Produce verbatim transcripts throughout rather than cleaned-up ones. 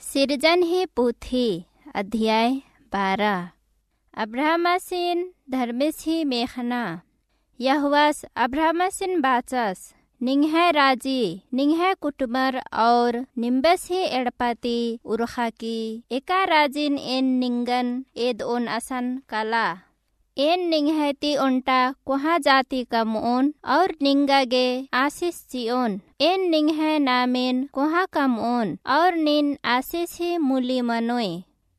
सिरजन ही पुथी, अध्याय बारह। अब्राहमसिन धर्मेस ही मेखना। यहोवास अब्राहमसिन बाचस, निंग्है राजी, निंग्है कुटुमर और निम्बस ही एड़पा ती उरखा की एका राजिन एन निंगन एदओन असन काला। एन निंग्है ती ओन्टा कोहाँ जाति कमओन और निंगा गे आसिस चिओन। एन निंग्है नामेन कोहाँ कमओन और नीन आसिस ही मुली मनोय।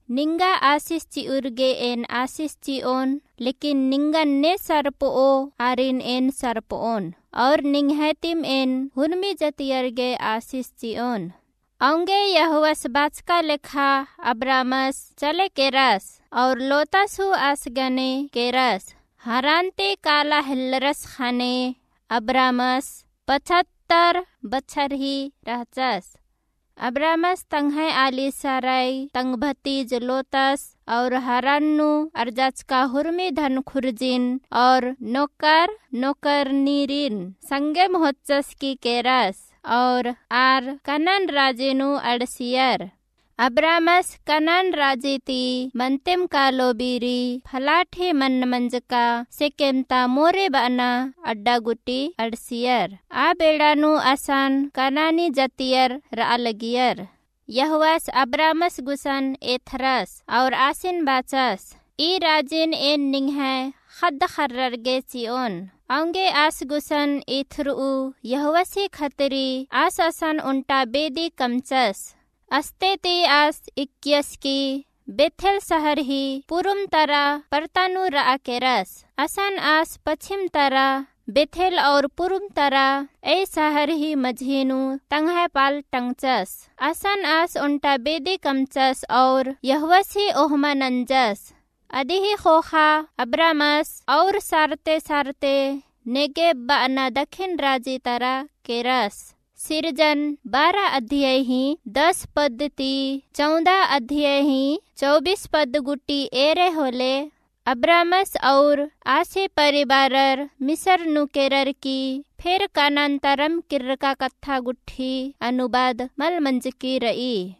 निंगा आसिस चिउर गे एन आसिस चिओन, लेकिन निंगन ने सरपओ आरिन एन सरपओन और निंग्है तिम एन हुरमी जतियर गे आसिस चिओन। औंगे यहोवास बाचका लेखा अब्रामस चले केरस और लोतस हूँ आस गने केरस। हारान ती काला हेल्लरस ख़ने अब्रामस पचहत्तर बछर ही रहचस। अब्रामस तंग्है आली सराई, तंग्भतिज लोतस और हारान नू अर्जाचका हुरमी धन खुर्जिन और नोकर नोकरनीरिन संगेम होचस की केरस और आर कनान राजी नू अंड़सियर। अब्रामस कनान राजी ती मन्तेम कालो बीरी फलाठे मन मंजका सेकेम ता मोरे बअना अड्डा गुटी अंड़सियर। आ बेड़ा नू असन कनानी जतियर रआ लगियर। यहोवास अब्रामस गुसन एथरस और आसिन बाचस, ई राजिन एन निंग्है ख़द्द ख़र्रर गे चिओन। औंगे आस गुसन एथरऊ यहोवासी खतरी आस असन ओन्टा बेदी कमचस। अस्ते ती आस इक्कियस की बेथेल सहर ही पुरुम तरा परता नू रआ केरस। असन आस पछिम तरा बेथेल और पुरुम तरा ए सहर ही मझी नू तंग्है पाल टंगचस। असन आस ओन्टा बेदी कमचस और यहोवासी ओहमा नंजस। अदिही ख़ोख़ा अब्रामस और सारते सारते नेगेब बअना दखिन राजी तरा केरस। सिरजन बारह अध्याय ही दस पद ती चौदह अध्याय ही चौबीस पद गुटी एरे होले, अब्रामस और आसी परिबारर मिसर नू केरर की फेर कनान तरम किर्रका कत्था गुट्ठी अनुबाद मल मंजकी रई।